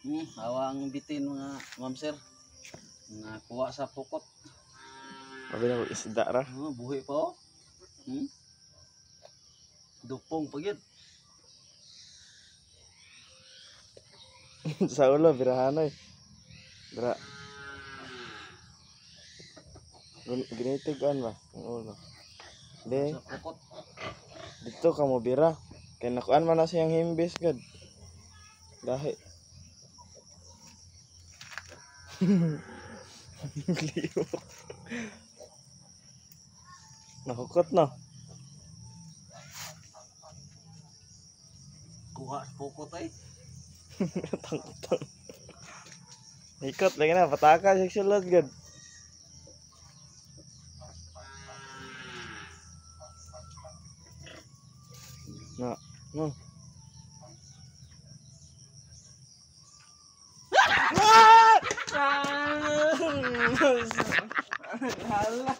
Awang bitin, mga ma'am sir. Nakuha sa pukot. Sabi na ko isda ra. Oh, buhi pa oh. Dupong pa gyud. Sa ulo birahanoy. Bira. Ginitig an ba ang ulo. De, Sa pukot. Dito ka mo bira. Kay nakuan man na siyang himbis gud. Gahi. Lihok. Nahukot na. Kuha sa pukot ay. Tang-tang. Ikot lagi na pataka siya sulod gud. Na, no. Ah! Hala.